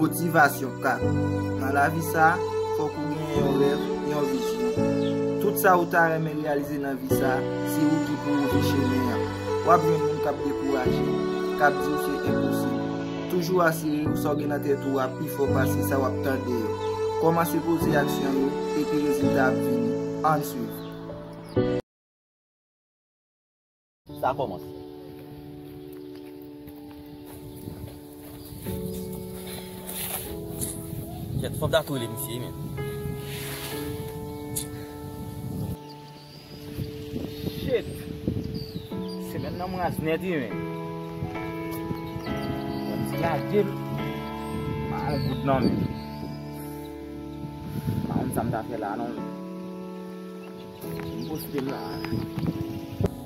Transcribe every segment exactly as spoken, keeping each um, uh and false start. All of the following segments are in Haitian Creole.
Motivasyon kat. Nan lavi sa a, fòk ou genyen yon rèv, yon vizyon. Tout sa ou ta renmen reyalize nan vi sa a, se ou ki pou ouvri chemen an. W ap jwenn moun k ap dekouraje, k ap di w se enposib. Toujou asire w sa w gen nan tèt ou a pi fò pase sa w ap tande yo. Kòmanse poze aksyon yo, epi rezilta ap vini. Ann swiv. Sa kòmanse. Kèt, fò m ta tou rele misye, men. Shit! Semèn nan m raz nèt, wi, men. Mwen ti lage m. Pa yon goud non, men. Pa konn sa m ta fè la, non, men. M poste m la.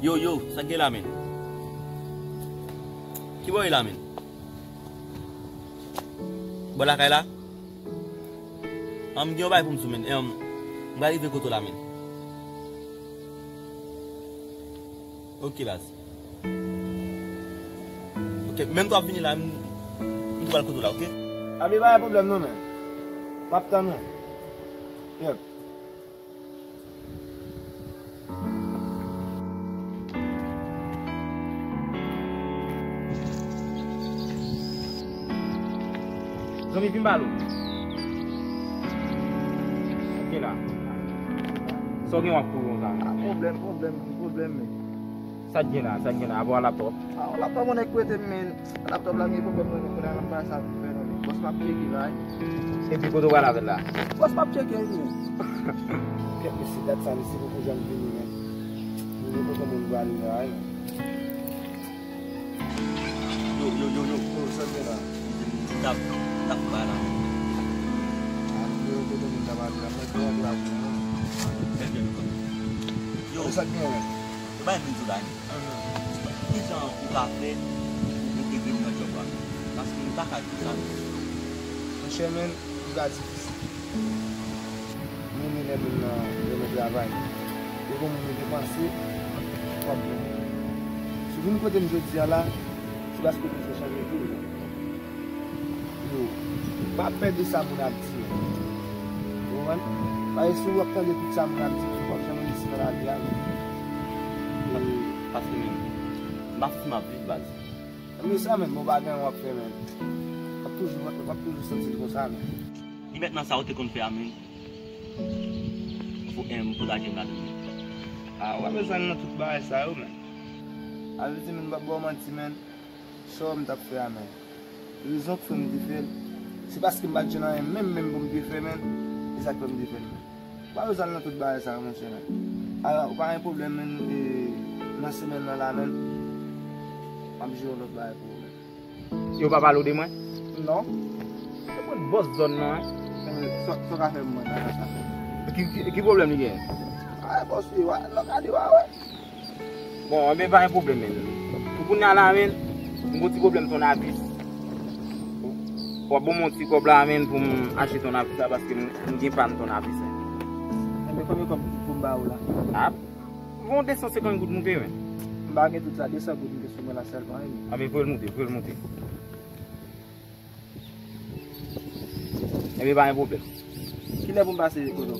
Yo, yo, sa k gen la, men? Ki bò w ye la, men? Bò lakay la? An, m gen yon bagay pou m di w, men. Em, m pral rive kote w la, men. Ok, baz. Ok, menm tou ap vini la, m, m tou pral kote w la, ok? Abi, pa gen pwoblèm non, men. M ap tann ou. Yep. Zanmi, vin ba l. Ok la. Sa w gen w ap kouri konsa? A, pwoblèm, pwoblèm, ki pwoblèm, men? Sa k gen la, sa k gen la, apa w laptòp? A, laptòp mwen nèk prete m, men. Laptòp la gen pwoblèm, mwen konnen nan bagay sa pou fè non. Bòs m ap tcheke la, wi. Epi kote w pral avè l la? Bòs m ap tcheke, wi. Kèt mesye, dat sa, mesye poko janm vini, men. Mwen gen kote moun prale la, wi. Yo, yo, yo, yo. Yo, sa gen la? M t ap, m t ap ba la. A, yo, kote moun t ap ale la, mwen te wè la, non. Yo. Sa gen, wi. Yo, bay vin sou la, wi. Kijan ou ka fè pou entegre m nan djòb la? Paske m pa ka di sa. Monchè, men, li va difisil. M renmen lè moun nan renmen travay. E gon moun ou depanse, w ap jwenn. Si w vin kote m jodi a la, se paske w bezwen chanje vi w. Yo, pa pè de sa moun ap di yo. Ou konprann? Paske si w ap tande tout sa moun ap di, w p ap janm reyisi nan lavi a, non. E paske menm, m pa fouti m ap viv, baz. Men sa menm, bon, pa gen anyen w ap fè, menm. W ap toujou, w ap toujou santi l konsa, menm. Li mèt nan sa ou te konn fè a, menm. Fò, em, pou lage m ladan, menm. A, w pa bezwen nan tout bagay sa yo, menm. A vle di, menm, m p ap ba w manti, menm. Sa w wè m t ap fè a, menm. Rezon k fè m te fè l, se paske m pa t jwenn anyen menm, menm pou m te fè, menm. Se sa k fè m te fè l, menm. Ou pa bezwen al nan tout bagay sa yo, monchè, menm. Alò, ou pa gen pwoblèm, menm, e, nan semèn nan la, menm. M ap jere yon lòt bagay pou ou, menm. Yo pa pale w de mwen? Non. Se mwen bòs zòn nan, wi. Sa, sa w ka fè pou mwen, sa w ka fè. Ki, ki, ki pwoblèm li genyen? A, bòs, wi, w a, lòt gade, w a wè. Bon, enben, pa gen pwoblèm, men. Pou kounye a la, men, m gon ti pwoblèm tonavis. W ap ban m yon ti kòb la, men, pou m achte tonavis la, paske m, m gen pàn tonavis, men. Enben, konbyen kòb pou m ba ou la? A, bon, de san senkant goud m te, men. M pa gen tout sa, de san goud m te sou mwen la sèlman, wi. Enben, voye l moute, voye l moute. Enben, pa gen pwoblèm. Kilè pou m pase kote w?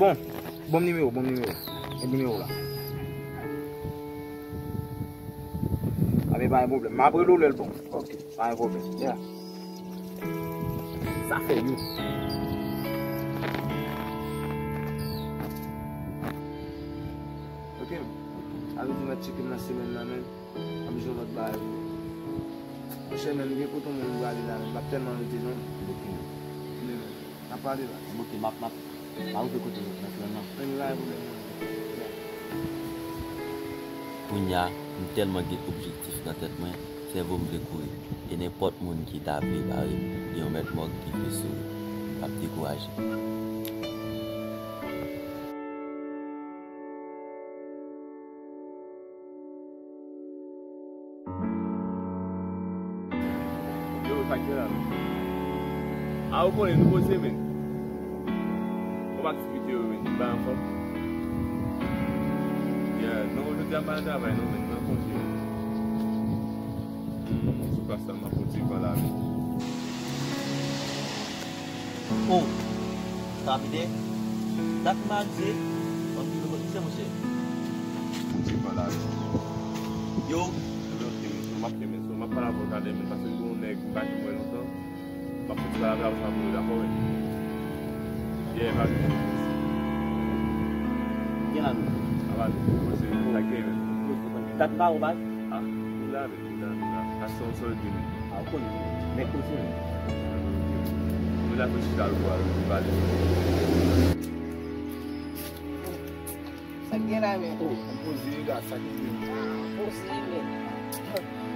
Bon, bon nimewo, bon nimewo. E nimewo la. Enben, pa gen pwoblèm. M ap rele w lè l bon. Ok. Pa gen pwoblèm. Yeah. Sa fè you. Ok. A vle di, m ap tcheke m nan semèn nan, menm. M ap jwenn lòt bagay pou ou. Monchè, men, m gen kote yon moun m prale la, men m p ap tèlman rete non. Ok. Men, men, n ap pale la. Ok, m ap, m ap, m ap rive kote w nan semèn nan. Men, pa gen pwoblèm, non. Kounye a, m tèlman gen objektif nan tèt mwen, sèvo m vle kouri. E nenpòt moun ki ta vle bare m, gen yon mèt mòg ki vle sou li. L ap dekouraje. Yo, sa k gen la, men? A, ou konnen, nou poze, men. Kòm aktivite yo, men, nou bay anfòm. Yeah, non, jodi a m pa nan travay, non, men, mwen konje, men. Hmm, sou plas la, m ap pran ti van la, men. Oh, sa vide. Dat m pa di, m ap di nou konn se monchè. Ti pa la. Yo. Yo, ok, men, so m ap fè, men, so m ap pale avè w talè, men, paske m gon nèg m pa janm wè lontan. M ap fè ti pale avè w sa pou yo, dakò, men. Yeah, pa gen. Gen la, men. A, pa gen. Mwen se sa k gen, men. Dat m pa wè w, baz. A, li la, men. Sa, sa, sa, sa, sa, men. A, ou konnen. Men koze, men. Nou la fè chita, nou pale. Sa k gen la, men? Oh, poze, gad, sa k gen. Ah, poze, men.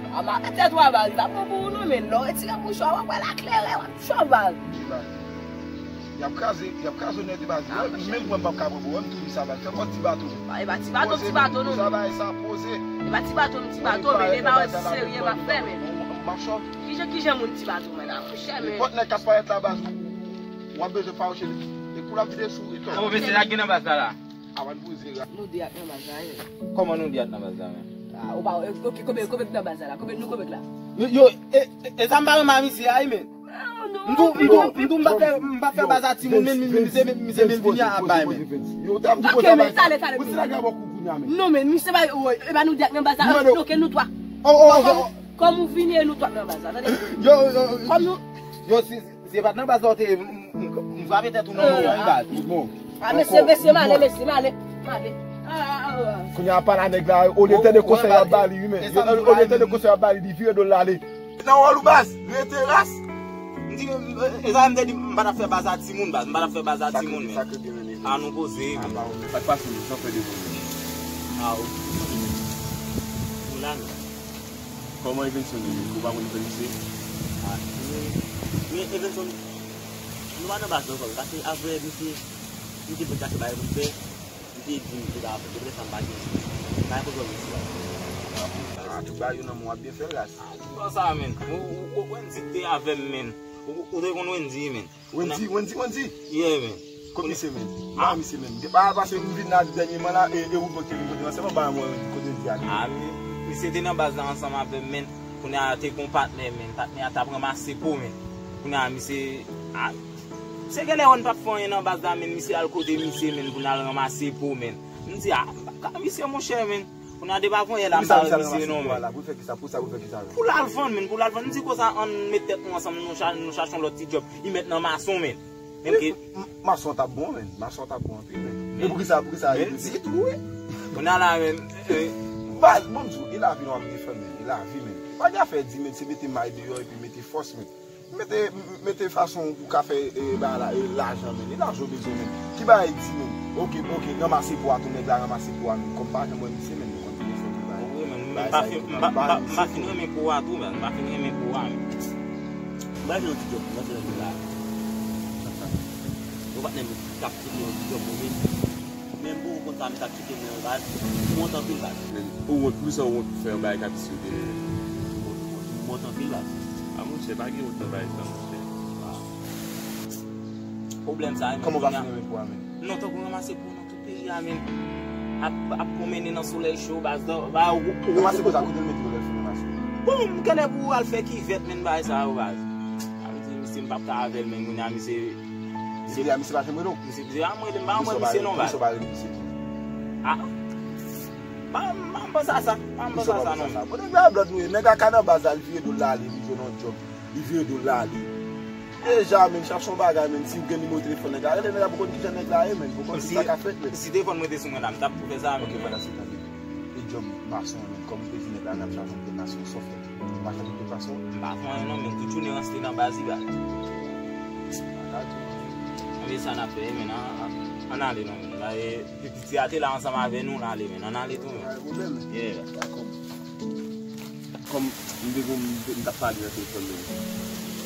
A, ma tèt ou a baz, li pa bon pou ou, non, men. Lè w retire mouchwa, w ap wè laklere, w ap chò baz. Ki baz? Y ap kraze, y ap kraze w nèt, baz. Menm mwen, m p ap ka pran pou wè m tou di sa, baz. Fè kòt ti bato. E pa ti bato, ti bato, non. Sa bagay sa poze. E pa ti bato, ti bato, men e pa wè ti serye m ap fè, men. M ap chòf. Kijan, kijan moun ti bato, men, la, monchè, men. Nenpòt nèg k ap parèt la, baz, w ap bezwen fawouche li. E kou l ap vide sou ou, e tou. Bon, mesye, sa gen nan baz la, la. A, w ap poze la. Nou de ak nan baz la, wi. Kòman nou de ak nan baz la, men? A, ou pa, e, ok, konbyen, konbyen k nan baz la, la? Konbyen nou konbyen k la? Yo, yo, e, e, e sa m pa renmen a misye a, wi, men. M tou, m tou, m tou, m pa fè, m pa fè baz a timoun, men, men, misye, men, misye, men vini a bay, men. Ok, men, talè, talè. Non, men, misye pa, e pa nou de ak nan baz la, ok, nou twa. Oh, oh, oh. Kòm ou vini, e nou twa k nan baz la, tande? Yo, yo, yo. Kòm nou. Yo, si, si se pa t nan baz la w te ye, m, m, m, m frape tèt ou nan mwen, wi, baz. Bon. A, mesye, mesye, m ale, mesye, m ale, m ale. A, a, a, a. Kounye a pale a nèg la, olye tande konsèy y ap ba li, wi, men. Olye tande konsèy y ap ba li, li vire do l ale. Nan wòl ou, baz, rete ras. M di, e sa m te di, m pa t ap fè baz a timoun, baz, m pa t ap fè baz a timoun, men. A, nou poze, men. Sa k pase, men, sa w fè de bon, men. A, ok. Ou la, men. Kòman Evenson ye? Ou pa konn fè misye? A, men, men Evenson, nou pa nan baz ankò, paske apre misye, misye vin chache bagay pou l fè, misye di m se pa, depi lè sa m pa gen bagay pou zòm isi a. A, tout bagay yo nan men w ap byen fè, ras. A, ki bò sa, men? Ou, ou, ou, Wendy te avè m, men. Ou, ou te konn Wendy, men. Wendy, Wendy, Wendy. Yeah, men. Kot misye, men? M pa wè misye, men. Depi paske m vin la dènyèman la, e, e ou kote, ou kote, se pa ba mwen kote Wendy a. A, mi-, misye te nan baz la ansanm avè m, men. Kounye a te gon patnè, men. Patnè a t ap ranmase po, men. Kounye a misye, a, se genlè wè n p ap fè anyen nan baz la, men. Misye al kote misye, men, pou n al ranmase po, men. M di, a, m pa ka misye, monchè, men. Kounye a depi avanyè la, m pa wè misye non, men. Pou l fè kisa, pou sa, pou fè kisa, men? Pou l al vann, men, pou l al vann. M di konsa, ann met tèt nou ansanm, nou cha-, nou chache yon lòt ti djòb. Li mèt nan mason, men. Menm ke mason t ap bon, men. Mason t ap bon anpil, men. Men poukisa, poukisa, men, di tou, wi. Kounye a la, men, baz, bon, m di w, e lavi nou ap defan, men. E lavi, men. Pa gen afè di, men, se mete may deyò epi mete fòs, men. Mete, mete fason pou w ka fè, e, ba la, e, lajan, men. E lajan w bezwen, men. Ki bagay di, men? Ok, ok, ranmase po a tou, nèg la ranmase po a, men. Kòm pa janm wè misye, men, nou konn telefòn, men, bagay sa, men, m pa fin, m pa, m pa, m pa fin renmen po a tou, men. M pa fin renmen po a, men. Bay yon ti djòb, nan se la. Yon patnè m k ap kite yon ti djòb pou men. Men m pou konn sa, misye ap kite m nan yon baz. M wont anpil, baz. Men, ou wont, poukisa ou wont pou fè yon bagay k ap isi yo te men? M wont, m wont anpil, baz. A, monchè, pa gen wont nan bagay sa, monchè. Pwoblèm sa, men. Kòman w pa fin renmen pou a, men? Non, tankou ranmase pou nan tout peyi a, men. Ap, ap pwonmennen nan solèy cho, baz, ba, ba, ou, ou, ranmase pou sa, kote l mete yo lè l fin ranmase? Bon, m genlè pou al fè kivèt, men, bagay sa yo, baz. A, m di, misye, m p ap ka avè l, men, kounye a, misye. Misye di a, misye pa janm rele w? Misye di a, m rele, m pa janm wè misye non, baz. Poukisa w pa rele misye? A? M pa, m pa, m panse a sa. M pa, m panse a sa non. Bon, nèg la blòd nou ye. Nèg la ka nan baz la, li vire do l ale, li jwenn yon djòb. Li vire do l ale. Deja, men, chache yon bagay, men, si w gen nimewo telefòn nèg la, rele nèg la pou konn kijan nèg la ye, men, pou konn si sa ka fèt, men. Si telefòn mwen te sou mwen la, m t ap tou fè sa, men. Ok, fè la, se tande. E djòb mason, men, kòm ou te di nèg la, n ap chache yon djòb mason, sa w fè? Ou pa chanje de fason? M pa fè anyen non, men tout jounen ranse nan baz li, baz. Anben sa n ap fè, men, an, an, ann ale non, men. Ba, e, piti a te la ansanm avè nou, l ale, men. Ann ale tou, men. Pa gen pwoblèm. Yeah. Dakò. Kòm m te gon, m t ap pale nan telefòn, men.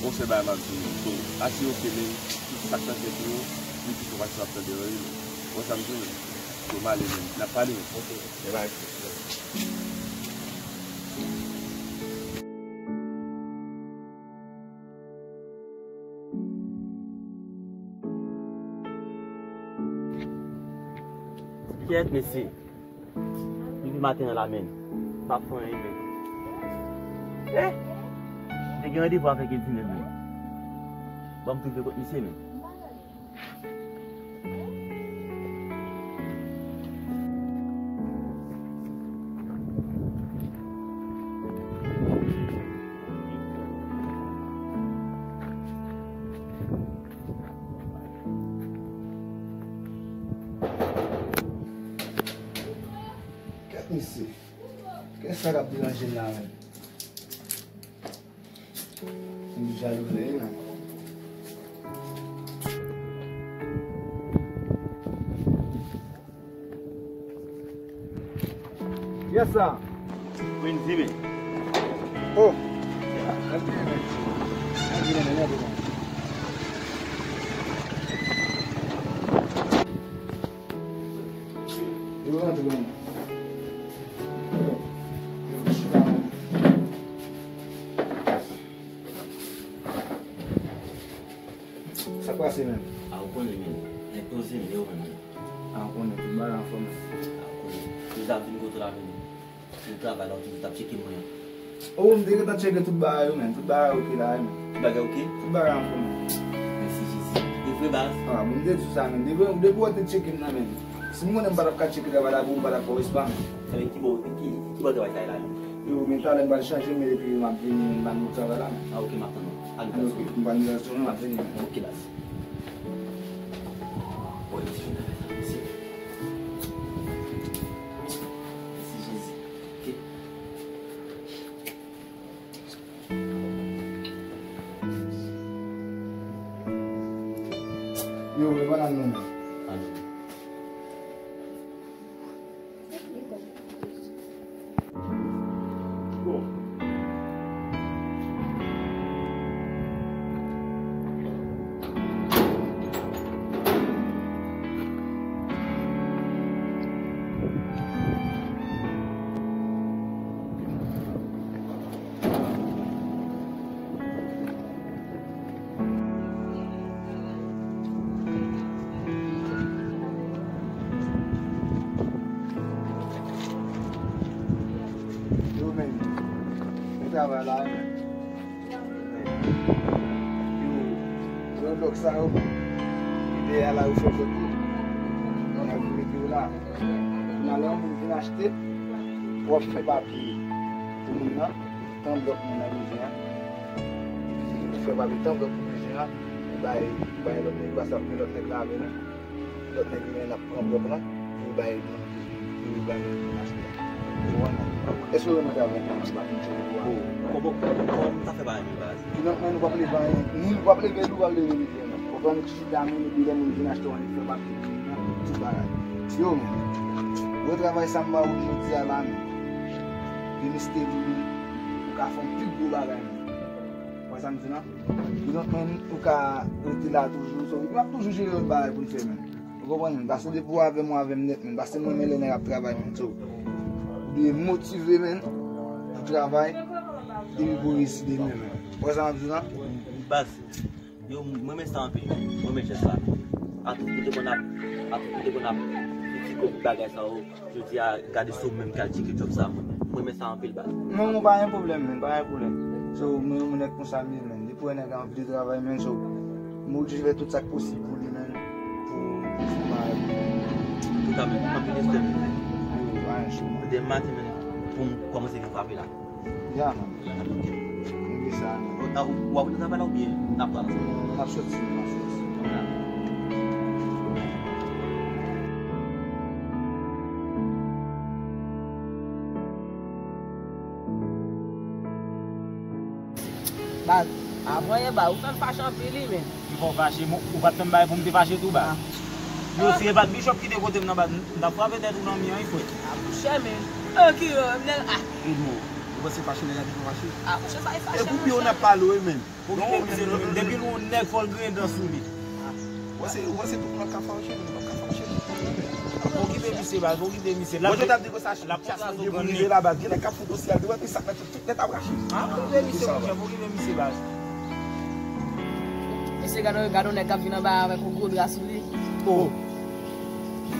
Yon sèl bagay m ap di nou. So, asire w ke, men, tout sa k nan tèt nou, li toujou pa t ap tande anyen, men. Ou wè sa m di w, men? So, m ale, men. N ap pale, men. Ok. E bay. Kyèt, mesye. Depi maten an la, men. M pa fè anyen, men. Eh! M te gen randevou avèk Edine, men. Bon, m twouve kot misye, men. Kèt mesye. Kiyès sa k ap deranje m la menm? M jalou vre wi menm. Kiyès sa? Wendy men. Oh. Yo rantre menm. Sa k pase menm? A ou konnen menm. Nèg poze m, yo menm. A ou konnen tout bagay anfòm. A ou konnen. Yo t ap vin kote w la menm. Sou travay la, ou toujou t ap tcheke mwen an. Oh, m te gentan tcheke tout bagay yo, menm. Tout bagay oke la, menm. Tout bagay oke? Tout bagay anfòm, menm. Mèsi Jezi. E vre, baz? Ah, bon, m te di w sa, menm. Depi, depi w te tcheke m nan, menm. Si m konnen m pa t ap ka tcheke travay la pou ou, m pa t ap fè w respè, menm. Ebyen, ki bò, ki, ki bò travay sa ye la, menm? Yo, men talè m pral chanje, men epi m ap vini, m pral nan travay la, menm. Ah, oke, m ap tann ou. Ale, baz. Oke, m pral nan restoran, m ap vini, menm. Oke, baz. Boy, mwen te fin travay sa, mèsi. Mèsi Jezi. Oke. Yo, e pa nan non. Yo, men, men travay la, men. Yo, yo, lòk sa yo, ide a la, yo fè fè tou. Nan vin mete yo la. Nan lè yon moun vin achte, w ap fè papye pou moun nan, tan blòk moun nan bezwen an. Epi, ou fè papye tan blòk pou bezwen an, ou bay, ou bay lòt nèg, ou pa sa pou lòt nèg la avè nou. Lòt nèg yo menm ap pran blòk lan, pou bay moun, pou bay moun achte. Ou konprann? Èske w renmen travay nan maten tchè ou a? Kòman, kòman m ta fè pa renmen baz? Kidonk, men nou p ap leve anyen. Nou p ap leve li, ou p ap leve li, non. Konprann, chita, men, epi lè moun vin achte w, annik fè papye, tout bagay. Yo, men, gwo travay sa m ba ou jodi a la, men. Demen se te li, men, ou ka fè yon pi gwo bagay, men. Ou wè sa m di la? Kidonk, men, ou ka rete la toujou. So, nou ap toujou jere lòt bagay pou n fè, men. Ou konprann, men? Paske depi w avè m, ou avè m nèt, men. Paske m renmen lè nèg ap travay, men. So, ou dwe motive, men, pou travay, epi pou reyisi demen, men. Ou wè sa m ap di la? Baz, yo, m renmen sa anpil, men. M renmen jès la. A tout kote konn ap, a tout kote konn ap kritike w pou bagay sa yo. Jodi a, gade si w menm k al tcheke djòb sa, mwen. Mwen renmen sa anpil, baz. Non, non, pa gen pwoblèm, men, pa gen pwoblèm. So, mwen, yon nèg konsa m ye, men. Depi w wè nèg la anvi travay, men, so, m oblije fè tout sa k posib pou li, men, pou, pou bagay. Antouka, men, anpil respè, men. Yo, pa gen sou, men. Demen maten, men, pou m kòmanse vin frape la. Ya, man. Mwen gen sa, man. W ap, w ap nan travay la oubyen n ap pral ansanm? N ap soti, n ap soti. Baz, avan yè, baz, ou fè m fache anpil, wi, men. M fè w fache, bon, ou pa t fè m bagay pou m te fache tou, baz. Yo, si e pa t Bishop ki te kote m nan, baz, m t ap frape tèt ou nan mi an, wi, frè. A, monchè, men. An, ki, euh, nèg, ah. Edmo, ou panse fache nèg la te fè w fache? A, monchè, sa e fache, monchè. E pou byen w n ap pale, wi, men. Fò w kite misye non, men. Depi l wè yon nèg, fò l griyen dan sou li. Ou panse, ou panse tout moun ap ka fache, men yo p ap ka fache. Fò w kite misye, baz, fò w kite misye. L ap, l ap konn sa sou grann li. Gen nèg k ap fout osi al, te wè, pi sa k mèt Tèt ap rache. Ah, fò w kite misye, monchè, fò w kite misye, baz. Mesye, gade, gade yon nèg k ap vin anba avèk yon gwo dra sou li. Oh.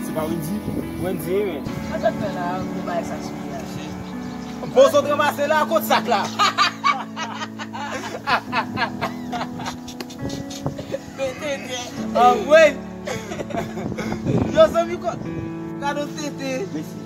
Se pa Wendy? Wendy, wi, men. Sa w ap fè la, gwo bagay sa sou li a? Poze w t ranmase la, kot sak la? Mete dye. Anmwey! Yo, zanmi, ko-, gade yon tete. Mesi.